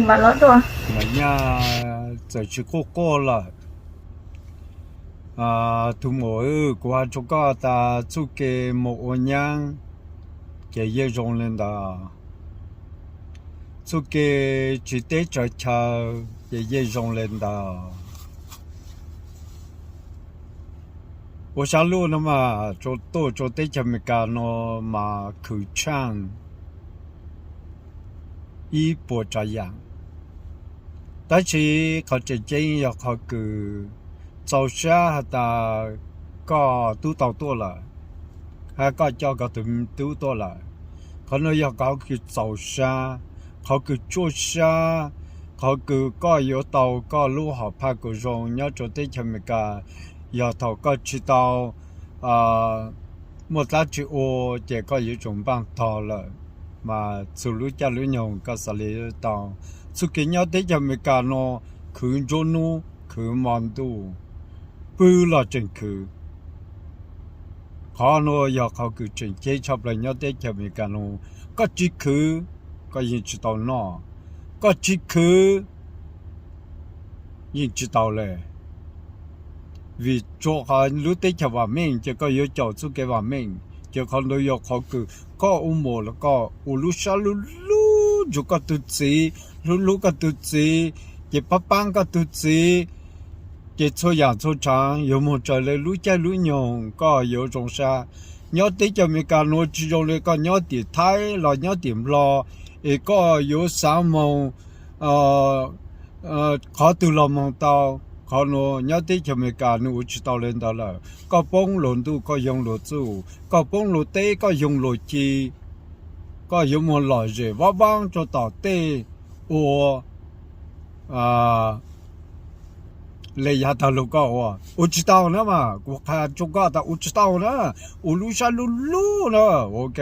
Mas nyaj txawm tsis quaj quaj lawm. Tus muam, kuv has rua koj tas txuj kev mus ua nyab ces yeej zoo le ntawd. Txuj kev tsiv teb tsaws chaw ces yeej zoo le ntawd. Ua sab luj no mas tuaj rua teb chaws Amelikas no mas khwv tshaaj ib puas tsav yaam. Tab sis qhov tseem ceeb yog qhov kws txaus sab has tas koj tub tau tuaj lawm, hab koj coj koj tus tub tuaj lawm. Qhov nuav yog qhov kws txaus sab, qhov kws tsuaj sab, qhov kws koj yuav tau koj lub hom phaj kws zoo nyob rua teb chaws Amelikas. Yog thaum koj tsis tau muaj dlaab tsi ua ces koj yuav tsum npaaj tog lawm, mas txhua lub caij lub nyoog koj xaav le tau. Txuj kev nyob teb chaws Amelikas no khwv nruab nub khwv mo ntuj, pw los tseem khwv. Qhov nuav yog qhov kws tseem ceeb tshaj plaws nyob teb chaws Amelikas no. Koj tsis khwv, koj yeej tsis tau noj. Koj tsis khwv, yeej tsis tau le. Vim rua qhov lub teb chaws vam meej ces koj yuav caum txuj kev vam meej. Ces qhov ntawd yog qhov kws koj ua muam los koj ua lub sab lub lub nrug koj tug txiv, hlub hlub koj tug txiv, ces paab paab koj tug txiv, ces txhua yaam txhua tshaav yuav moog raws le lub caij lub nyoog koj yuav zoo sab. Nyob teb chaws Amelikas nuav tsis zoo le koj nyob tim Thaib los nyob tim Nplog, es koj yuav xaav moog qhov twg los moog tau. Qhov nuav nyob teb chaws Amelikas nwg ua tsis tau le ntawd lawm. Koj poob luag ntuj koj yoog luag txuj, koj poob luag teb koj yoog luag ci. Koj yuav moog lom zem vaab vaab rua tom tej ua le yav tag lug koj ua, ua tsis tau na mas kuv qha rua koj tas ua tsis tau na. Ua lub sab lub lub na, ok.